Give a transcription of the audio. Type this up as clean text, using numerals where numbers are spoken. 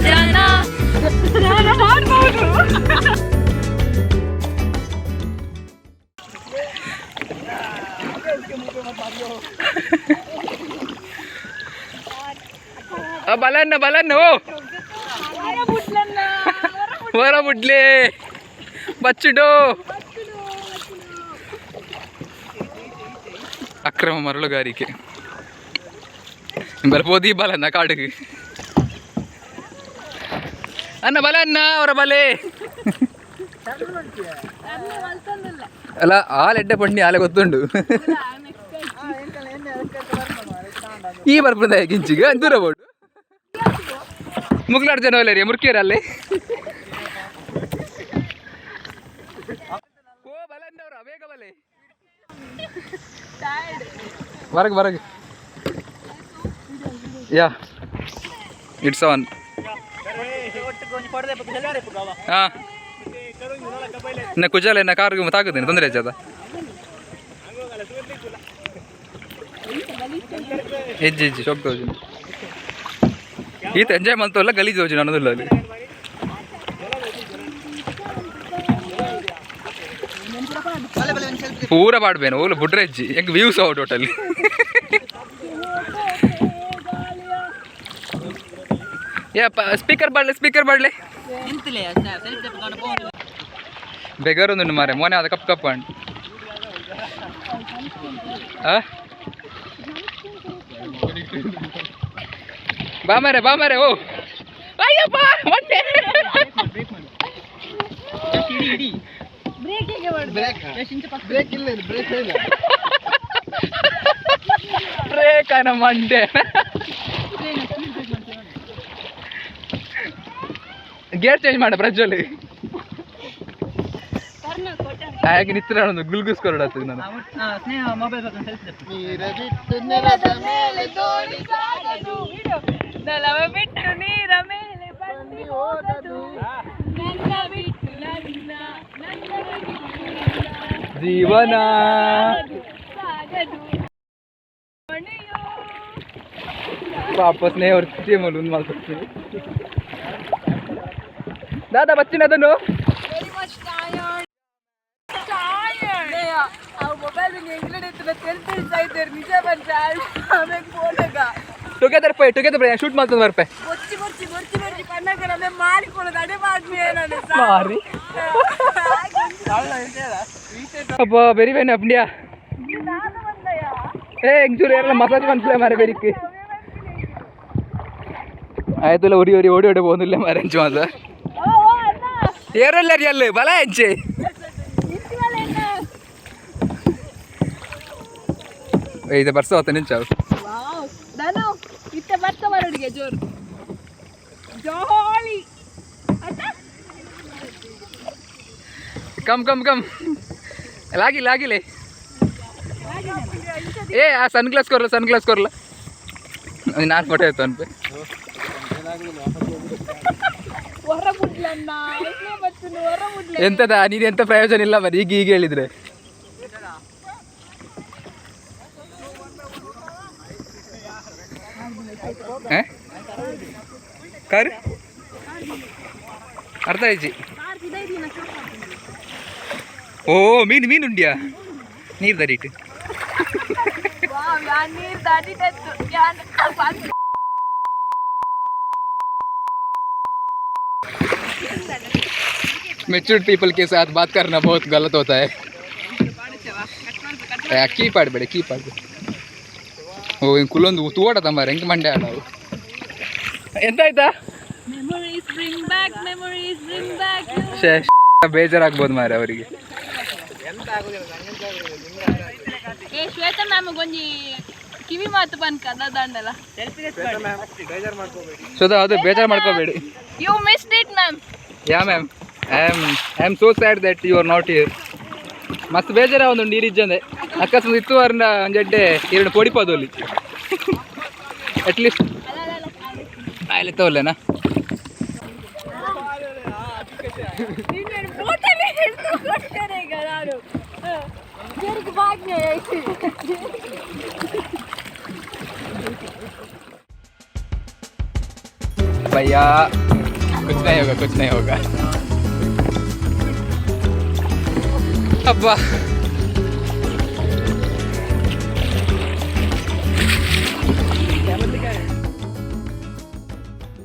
जाना। ಬಲನ್ನ ಬಲನ್ನ ಓ ಹೊರ ಬುಡ್ಲೆ ಬಚ್ಚಿಡು. ಅಕ್ರಮ ಮರಳುಗಾರಿಕೆ ಬಲಪೋದಿ ಬಲನ್ನ ಕಾಡಿಗೆ ಅನ್ನ ಬಲನ್ನ ಅವರ ಬಲೆ ಅಲ್ಲ ಆಲೆಡ್ಡೆ ಪಣ್ಣಿ ಆಲೆ ಗೊತ್ತುಂಡು. ಈ ಬರ್ಪದ ಗಿಂಚಿಗೆ ದೂರ ಬೋಡು ಮುಗ್ಲಾಡ್ ಜನ ಒಲ್ಲೇರಿ ಮುರ್ಕಿಯರ ಅಲ್ಲಿ. ಓ ಬಲನ್ನವ್ರ ಬೇಗ ಬಲೆ ಹೊರಗೆ ಹೊರಗೆ. Yeah, it's on. ಹಾಂ, ಇನ್ನು ಕುಜಾಲ ಇನ್ನ ಕಾರ್ಗೆ ತಾಗುದೇನೆ ತೊಂದರೆ ಆಯ್ತದ. ಹೆಜ್ಜೆ ಹೆಜ್ಜೆ ಶೋಕ್ ತೋಜು. ಈತ ಎಂಜಾಯ್ ಮಾಡ್ತವಲ್ಲ ಗಲೀಜು ತೋಜು ಅನ್ನೋದಿಲ್ಲ ಅಲ್ಲಿ. ಪೂರ ಪಾಡ್ಬೇನು ಓಲು ಬುಡ್ರೆ ಹೆಜ್ಜಿ ಹೆಂಗೆ ವ್ಯೂಸ್ ಅವು ಟೋಟಲಿ. ಯಪ್ಪ, ಸ್ಪೀಕರ್ ಬಾಡ್ಲೆ, ಸ್ಪೀಕರ್ ಬಾಡ್ಲೆ. ಬೆಗರೊಂದುಂಡು ಮಾರೆ ಮೋನೆ ಅದ ಕಪ್ ಕಪ್ ಅಂಡ್ ಆ ಬಾ ಮಾರೆ, ಬಾ ಮಾರೆ. ಓ ಅಯ್ಯಪ್ಪ ಮೊನ್ನೆ. ಬ್ರೇಕ್ ಇಲ್ಲ, ಬ್ರೇಕ್ ಇಲ್ಲ. ಬ್ರೇಕ್ ಅನ್ನ ಮಂಡೆ. ಗೇರ್ ಚೇಂಜ್ ಮಾಡ ಪ್ರಜ್ವಲ್. ಹಾಗೆ ನಿತ್ರ ಒಂದು ಗುಲ್ಗುಸ್ ಕೊರಡಾಗ್ತದೆ ನಾನು. ನೀರ ಬಿಟ್ಟು ನೆಲದ ಮೇಲೆ ದೋಣಿ ಸಾಗದು, ನೆಲವ ಬಿಟ್ಟು ನೀರ ಮೇಲೆ ಬಂಡಿ ಹೋಗದು, ನನ್ನ ಬಿಟ್ಟು ನನ್ನ ನನ್ನ ಬಿಟ್ಟು ನಿನ್ನ ಜೀವನ ಸಾಗದು ಮಣಿಯೋ. ಪಾಪ ಸ್ನೇಹ ಹೊರ್ತಿ ಒಂದು ಮಾಡ್ಕೊಡ್ತೀವಿ ದಾದಾ ಬಚ್ಚಿನ ಅದನ್ನು. Very much tired. Tired. ಆ ಮೊಬೈಲ್ ಎಂಗ್ಲಡ್ ಇತ್ತು ತೆಲ್ಪಿಸ್ತಾ ಇದ್ದಾರೆ ನಿಜ ಬಂದ್ರೆ ಆಮೇಲೆ ಫೋನಾಗ. Together Pai, together Pai shoot ಮಾಡ್ತದೆ ಬರ್ಪೆ. ಬೊಚ್ಚಿ ಬೊಚ್ಚಿ ಬೊಚ್ಚಿ ಬೊಚ್ಚಿ ಪನ್ನಾಗ ನಮ್ಮೆ ಮಾಡಿಕೊಳ್ಳೋದು ಅದೇ ಮಾಡ್ಮಿ ನಾನು. ಮಾರಿ ಅಬ್ಬ ಬೆರಿ ಬೇನೆ ಅಪ್ಂಡ್ಯಾ. ಏ ಎಂಚೂರು ಎಲ್ಲ ಮಸಾಜ್ ಮನ್ಪ್ಲೆ ಮಾರೆ ಬೆರಿಕ್ ಆಯ್ತಲ್ಲ. ಒರಿ ಒರಿ ಓಡಿ ಓಡಿ പോകുന്നില്ല ಮಾರೆ ಅಂಚು ಮಾತ್ರ ಏರಲ್ಲ ಅಲ್ಲ ಬಲ ಅಂಚೆ. ಇದು ಬರ್ಸ ಹೊತ್ತ ನಿಂಚಾವು. ನಾನು ಇತ್ತ ಬರ್ತ ಬರೋಡಿಗೆ ಜೋರು ಜಾಲಿ ಆಯ್ತಾ. ಕಮ್ ಕಮ್ ಕಮ್ ಲಾಗಿಲ್ಲ ಲಾಗಿಲ್ಲ. ಏ ಆ ಸನ್ ಗ್ಲಾಸ್ ಕೊರಲ, ಸನ್ ಗ್ಲಾಸ್ ಕೊರಲ. ನಾನು ಫೋಟೋ ಆಯ್ತು ಅನ್ಪೆ. ಹೊರ ಬುಡ್ಲನ್ನ ಮತ್ತು ಹೊರ ಬುಡ್ಲ. ಎಂತದ ನೀನು ಎಂತ ಪ್ರಯೋಜನ ಇಲ್ಲ ಮರಿ ಈಗ ಈಗ ಹೇಳಿದ್ರೆ. ಏ? ಕಾರ್ ಅರ್ಥ ಆಯ್ತು. ಓ ಮೀನು ಮೀನು ಉಂಡ್ಯಾ ನೀರು ದರೀಟ್. ವಾವ್ ಯಾನ್ ನೀರ್ ದಾಟಿತ್ತು ಯಾನ್. मेच्योर्ड पीपल के साथ बात करना बहुत गलत होता है. Key ಪಾಡ್ಬೇಡ, key ಪಾಡ್ಬೇಡ. ಓ ಹಿಂಗೆ ಕುಲ್ಲೊಂದು ತೂಟ ತಂಬಾರ ಹೆಂಗೆ ಮಂಡೆ ಆಡವು. ಎಂತ ಆಯ್ತಾ? Memories bring back, memories bring back. ಶೇ ಬೇಜಾರಾಗ್ಬೋದು ಮಾರೆ ಅವರಿಗೆ. ಏ ಶ್ವೇತಾ ಮ್ಯಾಮ್ ಒಂಜಿ ಕಿವಿ ಮಾತು ಪನ್ಕ ದಂಡಲ. ಸುಧಾ ಅದು ಬೇಜಾರು ಮಾಡ್ಕೋಬೇಡಿ. You missed it, ma'am. Yeah ma'am, I am so sad that you are not here. ಮಸ್ತ್ ಬೇಜಾರ ಒಂದು ನೀರಿಜ್ಜಂದೆ ಅಕಸ್ಮಾತ್ ಇತ್ತು ವಾರನ ಒಂಜೆಡ್ಡೆ ಎರಡು ಪೊಡಿಪೋದು ಅಲ್ಲಿ ಅಟ್ಲೀಸ್ಟ್ ಆಯ್ಲೆ ತೋಲೆನಾ. ನಿನ್ನೆ ಬೋಟಲ್ಲಿ ಹಿಡ್ದು ಕೊಡ್ತೇನೆ ಈಗ ನಾನು ಜೇರಿಗೆ ಭಾಗ್ಯ. भैया, कुछ नहीं होगा, कुछ नहीं होगा. ಅಬ್ಬಾ.